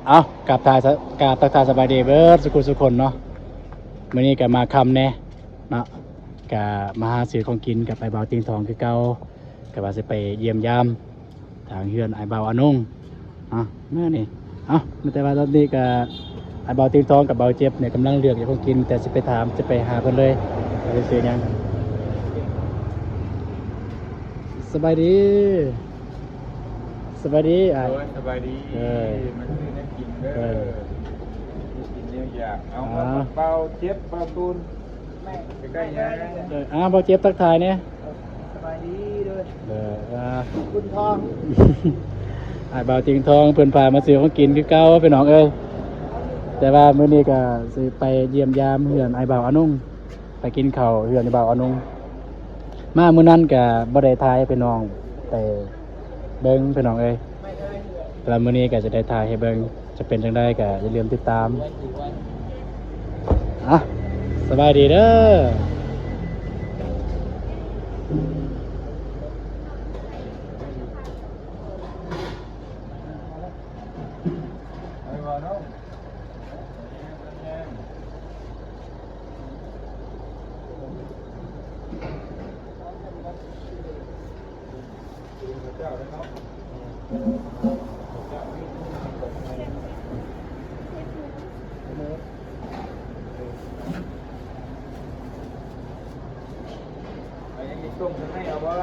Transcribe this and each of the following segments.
ເອົາ ກາບຖ່າຍສະ ກາບທັກທາຍສະບາຍດີເບີດສຸກຄົນເນາະ. ມື້ນີ້ກະມາຄ່ຳແດ່ເນາະ ກະມາຫາຊື້ຂອງກິນກັບອ້າຍບ່າວຕິງທອງຄືເກົ່າ ກະວ່າຊິໄປຢ້ຽມຢາມທາງເຮືອນອ້າຍບ່າວອານົງເນາະ ມື້ນີ້. ເອົາ ແຕ່ວ່າຕອນນີ້ກະອ້າຍບ່າວຕິງທອງກັບບ່າວເຈັບນີ້ກຳລັງເລືອກຢູ່ຂອງກິນ ແຕ່ຊິໄປຖາມ ຊິໄປຫາເພິ່ນເລີຍ ວ່າຊິຊື້ຫຍັງ. ສະບາຍດີ. ສະບາຍດີອ້າຍ. ໂດຍ ສະບາຍດີ. ເອີ ມາຊື້ແນວກິນເດີ ເອີ ມີກິນແນວຢາກ. ເອົາ ອ່າ ເບົາເຈັບ ເບົາຕູນ ໃກ້ໆ ຫຍັງ. ເອີ ອ່າ ເບົາເຈັບທັກທາຍແດ່. ສະບາຍດີເດີ. ເອີ ອ່າ ບຸນທອງ ອ້າຍບ່າວຕິງທອງເພິ່ນພາມາຊື້ຂອງກິນຄືເກົ່າພີ່ນ້ອງເອີຍ. ແຕ່ວ່າມື້ນີ້ກະຊິໄປຢ້ຽມຢາມເຮືອນອ້າຍບ່າວອານົງ. ໄປກິນເຂົ້າເຮືອນບ່າວອານົງ. ມາມື້ນັ້ນກະບໍ່ໄດ້ຖ່າຍໃຫ້ພີ່ນ້ອງໄດ້ເບິ່ງພີ່ນ້ອງເອີຍ ແຕ່ວ່າມື້ນີ້ກະຈະໄດ້ຖ່າຍໃຫ້ເບິ່ງ ຈະເປັນຈັ່ງໃດກະຢ່າລືມຕິດຕາມ. ອ່ະ ສະບາຍດີເດີ. ເອົາຫຍັງອີກ ຕົ້ມເຂົ້າໃນເອົາບໍ່?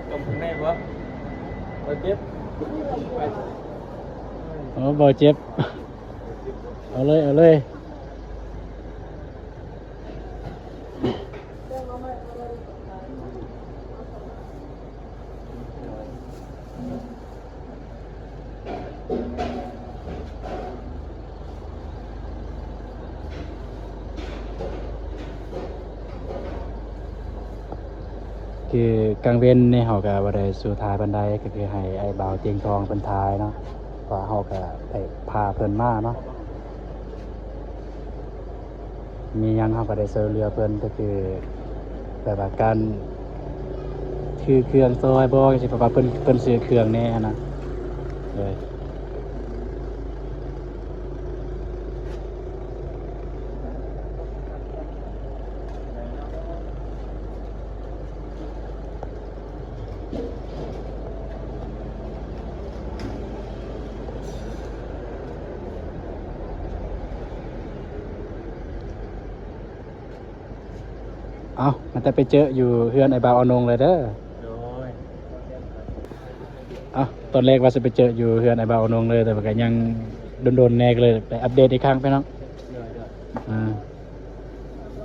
ຕົ້ມເຂົ້າໃນບໍ່? ບໍ່ເຈັບ. ໂອ້ ບໍ່ເຈັບ. ເອົາເລີຍ ເອົາເລີຍ. ຄືກາງເວັນນີ້ເຮົາກະບໍ່ໄດ້ສູ່ຖ່າຍປານໃດ ກະຄືໃຫ້ອ້າຍບ່າວຕຽງທອງເພິ່ນຖ່າຍເນາະ ເພາະວ່າເຮົາກະໄດ້ພາເພິ່ນມາເນາະ. ມີຫຍັງເຮົາກະໄດ້ຊ່ວຍເຫຼືອເພິ່ນ ກະຄືແບບວ່າການຖືເຄື່ອງຊ່ອຍບໍ່ ຈັ່ງຊີ້ ເພາະວ່າເພິ່ນ ເພິ່ນຊື້ເຄື່ອງແດ່ຫັ້ນນະ. ໂດຍ. ເອົາ ມາແຕ່ໄປເຈີຢູ່ເຮືອນອ້າຍບ່າວອານົງເລີຍເດີ. ໂດຍ. ເອົາ ຕອນແລກວ່າຊິໄປເຈີຢູ່ເຮືອນອ້າຍບ່າວອານົງເລີຍ ແຕ່ວ່າກະຍັງດົນໆແດ່ ກະເລີຍໄປອັບເດດອີກຄັ້ງພີ່ນ້ອງ. ໂດຍ ໂດຍ. ອ່າ ໄປ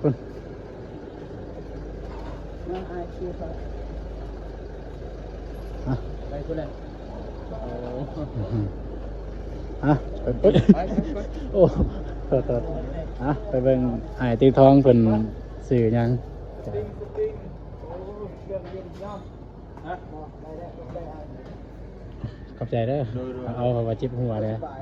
ພຸ້ນ. ນ້ອງອາຍຄືເຂົາ ອ່ະ ໄປພຸ້ນແຫຼະ. ໂອ້ ອ່ະ ໄປ ໄປ ໄປ ໄປ. ໂອ້ ໂທດໆ. ອ່ະ ໄປເບິ່ງອ້າຍຕິງທອງເພິ່ນຊື້ຫຍັງ. ຂອບໃຈເດີ. ໂດຍໆ. ເອົາ ເພາະວ່າເຈັບຫົວເດີ. ສະບາຍ.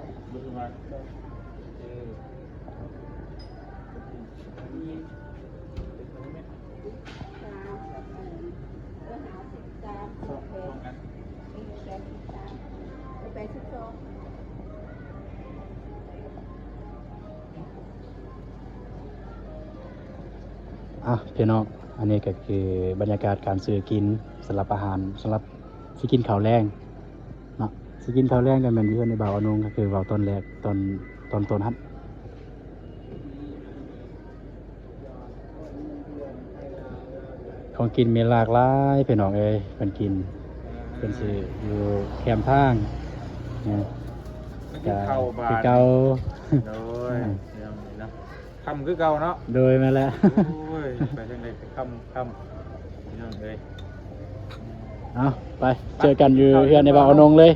ອ່ະ ພີ່ນ້ອງ ອັນນີ້ກະຄືບັນຍາກາດການຊື້ກິນສຳລັບອາຫານ ສຳລັບຊິກິນເຂົ້າແລງເນາະ. ຊິກິນເຂົ້າແລງກະແມ່ນຢູ່ເຮືອນອ້າຍບ່າວອານົງ ກະຄືເວົ້າຕອນແລກ ຕອນ ຕອນຕົ້ນຫັ້ນ. ຂອງກິນມີຫຼາກຫຼາຍພີ່ນ້ອງເອີຍ ເພິ່ນກິນ ເພິ່ນຊື້ຢູ່ແຄມທາງນະ ກະຄືເກົ່າ. ໂດຍ. ອ່າ ຄ່ຳຄືເກົ່າເນາະ. ໂດຍ ແມ່ນແຫຼະ. ໂອ້ຍ ໄປທາງໃດກະຄ່ຳ ຄ່ຳ ພີ່ນ້ອງເອີຍ. ເອົາ ໄປ ໄປ ເຈີກັນຢູ່ເຮືອນອ້າຍບ່າວອານົງເລີຍ.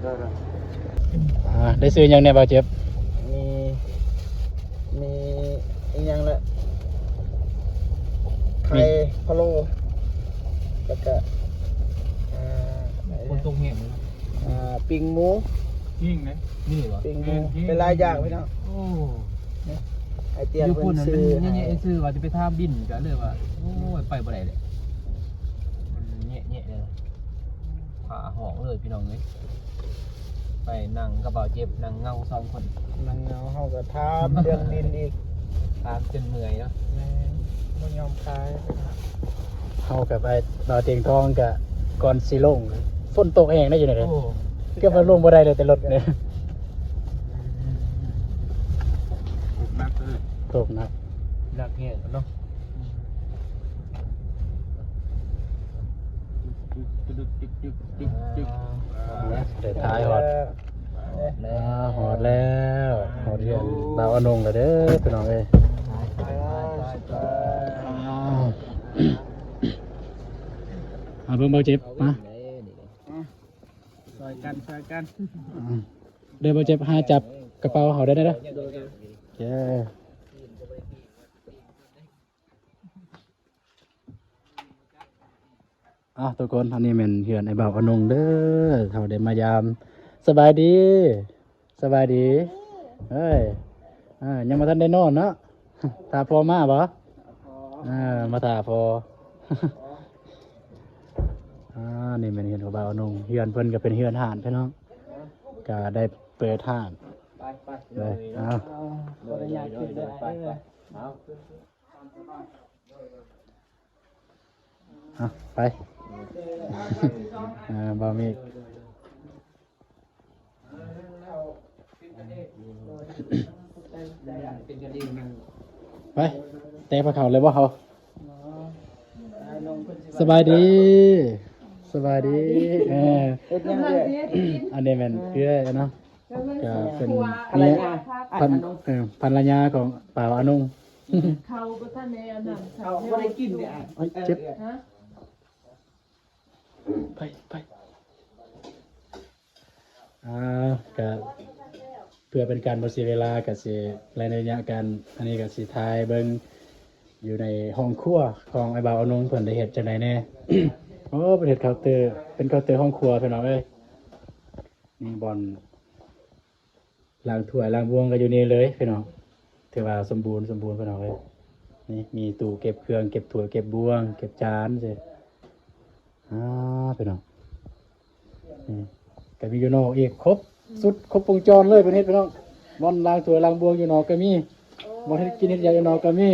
ໂດຍໆ. ອ່າ ໄດ້ຊື້ຫຍັງແດ່ບ່າວເຈັບ? ມີ ມີອີຫຍັງລະ ໄຂ່ພະໂລ້ ແລ້ວກະ ອ່າ ຝົນຕົກແຮງ ອ່າ ປີ້ງໝູ ປີ້ງນະ ນີ້ຫວະ ປີ້ງໝູ ແມ່ນ ເປັນຫຼາຍຢ່າງພີ່ນ້ອງ. ໂອ້ ໄອຕຽງເພິ່ນຊື້ ຢູ່ພຸ້ນມັນແຍະໆ ຊື້ວ່າຈະໄປຖາມບິນ ກະເລີຍວ່າ ໂອ້ຍ ໄປບໍ່ໄດ້ແຫຼະ ມັນແຍະໆ ເລີຍ. ຝາຫ້ອງເລີຍພີ່ນ້ອງເອີຍ. ໄປນັ່ງກັບບ່າວເຈັບ ນັ່ງເຫງົາສອງຄົນ ນັ່ງເຫງົາ ເຮົາກໍຖາມເລື່ອງດິນອີກ ຖາມຈົນເມື່ອຍເນາະ. ແມ່ນ ບໍ່ຍອມຂາຍ. ເຮົາກໍໄປ ບ່າວຕຽງທອງກໍກ່ອນຊິລົງ ຝົນຕົກແຮງໄດ໋ຢູ່ນີ້ເດ້. ໂອ້ ເກືອບວ່າລົງບໍ່ໄດ້ເລີຍແຕ່ລົດນີ້ ຕົກໜັກເລີຍ ຕົກໜັກ ໜັກແຮງເນາະ. ໄດ້ຖ່າຍຮອດ ອ່າ ຮອດແລ້ວ ຮອດເຮືອນບ່າວອານົງແລ້ວເດີພີ່ນ້ອງເອີຍ. ມາເບິ່ງບ່າວເຈັບ ມາ ຊ່ອຍກັນ ຊ່ອຍກັນ ອ່າ ເດີ ບ່າວເຈັບຫາຈັບກະເປົາເຮົາໄດ້ເດີ. ໂດຍ ໂດຍ ໂອເຄ. ອ່ະ ທຸກຄົນ ອັນນີ້ແມ່ນເຮືອນອ້າຍບ່າວອານົງເດີ ເຮົາໄດ້ມາຢາມ. ສະບາຍດີ ສະບາຍດີ. ເອີຍ ອ່າ ຍັງບໍ່ທັນໄດ້ນອນເນາະ ຖ້າພໍ່ມາບໍ? ອ່າ ມາຖ້າພໍ່. ອ່າ ນີ້ແມ່ນເຮືອນຂອງບ່າວອານົງ ເຮືອນເພິ່ນກໍເປັນເຮືອນຮ້ານພີ່ນ້ອງ ກໍໄດ້ເປີດຮ້ານ. ໄປ ໄປ ເອົາ ຂໍອະນຸຍາດຂຶ້ນເດີ ໄປ ໄປ ເອົາ ເອົາ ໄປ ເອີ ບ່າວມີກ ໄປ ແຕ່ພາເຂົ້າເລີຍບໍ່ເຮົາ? ສະບາຍດີ ສະບາຍດີ. ເອີ ເຮັດຫຍັງເອື້ອຍ? ອັນນີ້ແມ່ນເອື້ອຍເນາະ ກະເປັນ ພະ ພັນ ເອີ ພັນລະຍາຂອງບ່າວອານົງ. ເຂົາບໍ່ທັນໄດ້ອັນນັ້ນ ເຂົາບໍ່ໄດ້ກິນເດ້. ເອີຍ ເຈັບ ຮະ ໄປ ໄປ ອ່າ ກະເພື່ອເປັນການບໍ່ເສຍເວລາ ກະຊິ ໃນໄລຍະການ ອັນນີ້ກະຊິຖ່າຍເບິ່ງຢູ່ໃນຫ້ອງຄົວຂອງອ້າຍບ່າວອານົງ ເພິ່ນໄດ້ເຮັດຈັ່ງໃດແດ່. ໂອ້ ເພິ່ນເຮັດເຄົາເຕີ ເປັນເຄົາເຕີຫ້ອງຄົວພີ່ນ້ອງເອີຍ. ນີ້ບ່ອນລ້າງຖ້ວຍລ້າງບ່ວງກໍຢູ່ນີ້ເລີຍພີ່ນ້ອງ ຖືວ່າສົມບູນ ສົມບູນພີ່ນ້ອງເອີຍ. ນີ້ມີຕູ້ເກັບເຄື່ອງ ເກັບຖ້ວຍ ເກັບບ່ວງ ເກັບຈານຊີ້. ອ່າ ພີ່ນ້ອງ ນີ້ກໍມີຢູ່ນອກອີກ ຄົບ ອືມ ຊຸດຄົບວົງຈອນເລີຍ ເພິ່ນເຮັດພີ່ນ້ອງ. ບ່ອນລ້າງຖ້ວຍລ້າງບ່ວງຢູ່ນອກກໍມີ ໂອ້ຍ ບ່ອນເຮັດກິນເຮັດຫຍັງຢູ່ນອກກໍມີ.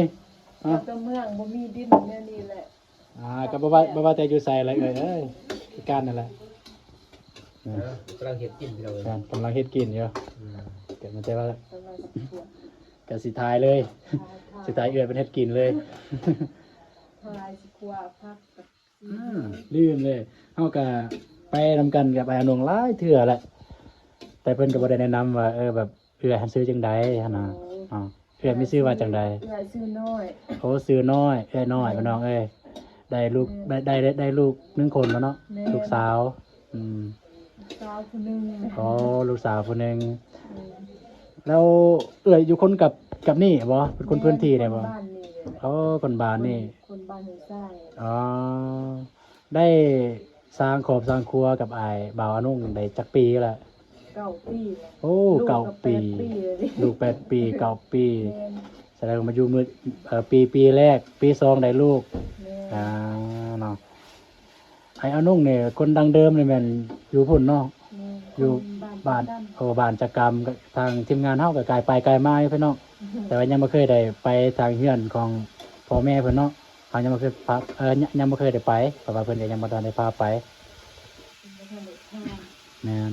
ອ່າ ແຕ່ເມືອງບໍ່ມີດິນແນວນີ້ແຫຼະ. ອ່າ ກໍບໍ່ວ່າ ບໍ່ວ່າແຕ່ຢູ່ໃສແຫຼະເອີຍ ຄືກັນນັ້ນແຫຼະ. ເອີ ກຳລັງເຮັດກິນພີ່ນ້ອງເອີຍ ກຳລັງເຮັດກິນຢູ່. ອືມ ກໍມັນແຕ່ວ່າ ກຳລັງຊິຂົ້ວ ກໍຊິຖ່າຍເລີຍ ຖ່າຍ ຖ່າຍ ຊິຖ່າຍເອື້ອຍເພິ່ນເຮັດກິນເລີຍ. ຖ່າຍຊິຂົ້ວຜັກກັບ ອ່າ ລືມເລີຍ ເຮົາກໍໄປນຳກັນກັບອ້າຍອານົງຫຼາຍເທື່ອແຫຼະ ແຕ່ເພິ່ນກໍບໍ່ໄດ້ແນະນຳວ່າ ເອີ ແບບ ເອື້ອຍຫັ້ນຊື່ຈັ່ງໃດຫັ້ນນະ. ອໍ ເນາະ ເອື້ອຍມີຊື່ວ່າຈັ່ງໃດ? ເອື້ອຍຊື່ນ້ອຍ. ໂອ້ ຊື່ນ້ອຍ ເອື້ອຍນ້ອຍ ແມ່ນ ພີ່ນ້ອງເອີຍ. ໄດ້ລູກ ແມ່ນ ໄດ້ ໄດ້ ໄດ້ລູກໜຶ່ງຄົນແລ້ວເນາະ. ແມ່ນ ລູກສາວ. ອືມ ສາວຜູ້ໜຶ່ງ. ອໍ ລູກສາວຜູ້ໜຶ່ງ. ແມ່ນ ແລ້ວເອື້ອຍຢູ່ຄົນກັບ ກັບນີ້ບໍ? ເປັນຄົນ ແມ່ນ ພື້ນທີ່ນີ້ບໍ? ຄົນບ້ານນີ້ແຫຼະ. ອໍ ຄົນບ້ານນີ້. ຄົນ ຄົນບ້ານຫ້ວຍຊາຍ. ອໍ ໄດ້ສ້າງຄອບສ້າງຄົວກັບອ້າຍບ່າວອານົງໄດ້ຈັກປີແລ້ວ? ເກົ້າປີແລ້ວ. ໂອ້ ເກົ້າປີ ລູກກໍແປດປີແລ້ວນີ້. ລູກແປດປີ ເກົ້າປີ. ແມ່ນ ສະແດງວ່າມາຢູ່ມື້ ເອີ ປີ ປີແລກ ປີສອງໄດ້ລູກ. ແມ່ນ ອ່າ ເນາະ ອ້າຍອານົງນີ້ຄົນດັ້ງເດີມນີ້ແມ່ນຢູ່ພຸ້ນເນາະ. ແມ່ນ ຢູ່ ຄົນບ້ານ ບ້ານ ຈັກກຳ. ໂອ້ ບ້ານຈັກກຳ. ທາງທີມງານເຮົາກໍກາຍໄປກາຍມາຢູ່ພີ່ນ້ອງ ແຕ່ວ່າຍັງບໍ່ເຄີຍໄດ້ໄປທາງເຮືອນຂອງພໍ່ແມ່ເພິ່ນເນາະ. ເຮົາຍັງບໍ່ເຄີຍພາ ເອີ ຍັງ ຍັງບໍ່ເຄີຍໄດ້ໄປ ເພາະວ່າເພິ່ນກໍຍັງບໍ່ທັນໄດ້ພາໄປ. ຍັງບໍ່ທັນໄດ້ພາ. ແມ່ນ.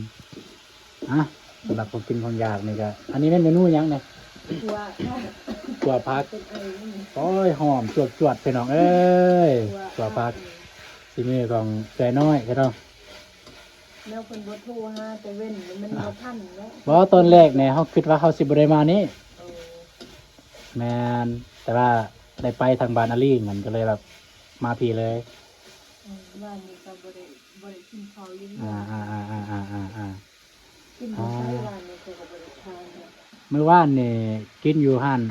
ອ່ະ ສຳລັບຂອງກິນຂອງຢາກນີ້ກໍ ອັນນີ້ແມ່ນເມນູຫຍັງນີ້? ຂົ້ວຜັກ. ຂົ້ວຜັກ. ເປັນໄອ. ໂອ້ຍ ຫອມຈວດໆ ພີ່ນ້ອງເອີຍ. ຂົ້ວຜັກ. ຝີມືຂອງເອື້ອຍນ້ອຍ ພີ່ນ້ອງ. ແນວເພິ່ນບໍ່ໂທຫາແຕ່ເວັນ ມັນບໍ່ທັນເນາະ. ບໍ່ ຕອນແລກນີ້ເຮົາຄິດວ່າເຮົາຊິບໍ່ໄດ້ມານີ້. ເອີ ແມ່ນ ແຕ່ວ່າໄດ້ໄປທາງບ້ານອາລີ ມັນກໍເລີຍແບບມາພີ້ເລີຍ. ເອີ ວານນີ້ກໍບໍ່ໄດ້ ບໍ່ໄດ້ກິນເຂົ້າຢູ່ເຮືອນ. ອ່າໆໆໆໆໆ ກິນຢູ່ໃສ? ອ່າ ວານນີ້ຂ້ອຍກໍບໍ່ໄດ້ທານເນາະ. ມື້ວານນີ້ກິນຢູ່ຮ້ານ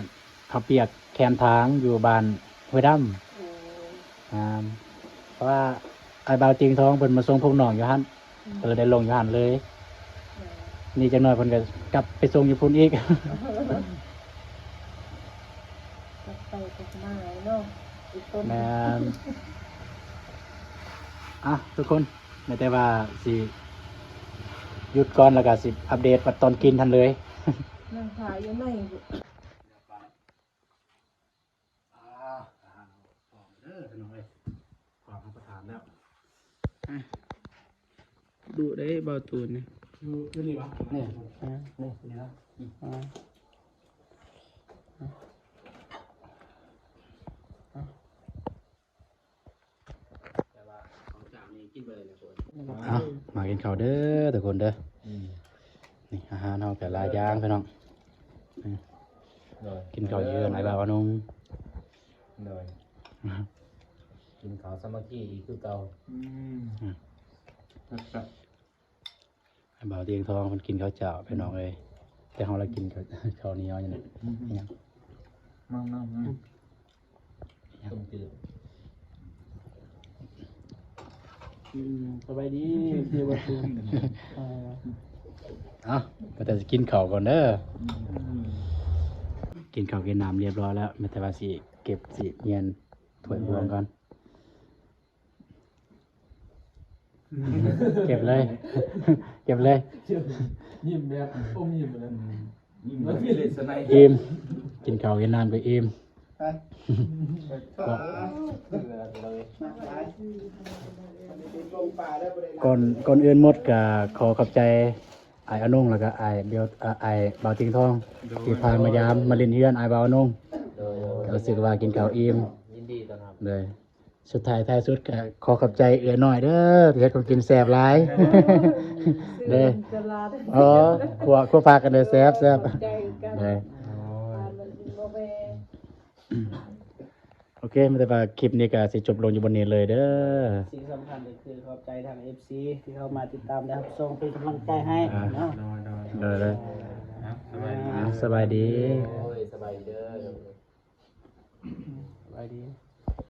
ເຂົ້າປຽກແຄມທາງ ຢູ່ບ້ານຫ້ວຍດຳ. ໂອ້ ອ່າ ເພາະວ່າອ້າຍບ່າວຕຽງທອງເພິ່ນມາສົ່ງພວກນ້ອງຢູ່ຫັ້ນ. ອືມ ກໍເລີຍໄດ້ລົງຢູ່ຫັ້ນເລີຍ. ແມ່ນ. ນີ້ຈັກໜ້ອຍເພິ່ນກໍກັບໄປສົ່ງຢູ່ພຸ້ນອີກ. ກັບໄປກັບມາເນາະ ອີກຄົນ. ແມ່ນ. ອ່ະ ທຸກຄົນ ແຕ່ວ່າຊິຢຸດກ່ອນ ແລ້ວກໍຊິອັບເດດວ່າຕອນກິນຫັ້ນເລີຍ. ນັ່ງຖ້າຢູ່ໃນ ອ່າ ອາຫານເຮົາພ້ອມເດີພີ່ນ້ອງເອີຍ ພ້ອມຮັບປະທານແລ້ວ. ອາ ດຸເດ້ບ່າວຕູນນີ້ ຢູ່ ຢູ່ນີ້ຫວາ? ນີ້ ອາ ນີ້ ນີ້ນະ ອືມ ອາ ອາ ແຕ່ວ່າຂອງເຈົ້ານີ້ກິນເບິດເລີຍນະຄົນ. ເອົາ ມາກິນເຂົ້າເດີທຸກຄົນເດີ. ອືມ ນີ້ອາຫານເຮົາກໍຫຼາຍຢ່າງພີ່ນ້ອງ. ນີ້ ໂດຍ ກິນເຂົ້າຢູ່ເຮືອນອ້າຍບ່າວອານົງ. ໂດຍ ກິນເຂົ້າສາມັກຄີອີກຄືເກົ່າ. ອືມ ອືມ ແຊບໆ. ອ້າຍບ່າວຕຽງທອງເພິ່ນກິນເຂົ້າເຈົ້າພີ່ນ້ອງເອີຍ ແຕ່ເຮົາລະກິນເຂົ້າ ເຂົ້າໜຽວຢູ່ນີ້. ອືມ ຫຍັງ ມາໆ ອືມ ຕົ້ມຈືດ. ອືມ ສະບາຍດີ ເຈົ້າ ເອົາ ກໍແຕ່ຊິກິນເຂົ້າກ່ອນເດີ. ອືມ ກິນເຂົ້າກິນນ້ຳລຽບຮ້ອຍແລ້ວ ມີແຕ່ວ່າຊິເກັບຊິຮຽນຖ້ວຍບ່ວງກ່ອນ. ເກັບເລີຍ ເກັບເລີຍ ຍິ້ມແບບອົມຍິ້ມນັ້ນ. ອີ່ມ ກິນເຂົ້າກິນນ້ຳກໍອີ່ມ. ກ່ອນ ກ່ອນອື່ນໝົດກໍຂໍຂອບໃຈອ້າຍອານົງ ແລ້ວກໍອ້າຍບຽວ ເອີ ອ້າຍບ່າວຕຽງທອງ ໂດຍ ທີ່ພາມາຢາມມາຫຼິ້ນເຮືອນອ້າຍບ່າວອານົງ. ໂດຍ ກໍຮູ້ສຶກວ່າກິນເຂົ້າອີ່ມ. ຍິນດີຕ້ອນຮັບ. ໂດຍ ສຸດທ້າຍທ້າຍສຸດກໍຂໍຂອບໃຈເອື້ອຍນ້ອຍເດີ ທີ່ເຮັດຂອງກິນແຊບຫຼາຍເດີ. ອໍ ຄົວ ຄົວຜັກກັນເດີແຊບໆ. ເດີ ໂອເຄ ມີແຕ່ວ່າຄລິບນີ້ກໍຊິຈົບລົງຢູ່ບ່ອນນີ້ເລີຍເດີ. ສິ່ງສຳຄັນກໍຄືຂອບໃຈທາງເອັຟຊີທີ່ເຂົ້າມາຕິດຕາມ ແລະ ຮັບຊົມເປັນກຳລັງໃຈໃຫ້ເນາະ. ໂດຍ ໂດຍ ສະບາຍດີ ສະບາຍດີ. ໂອ້ຍ ສະບາຍດີເດີ ສະບາຍດີ.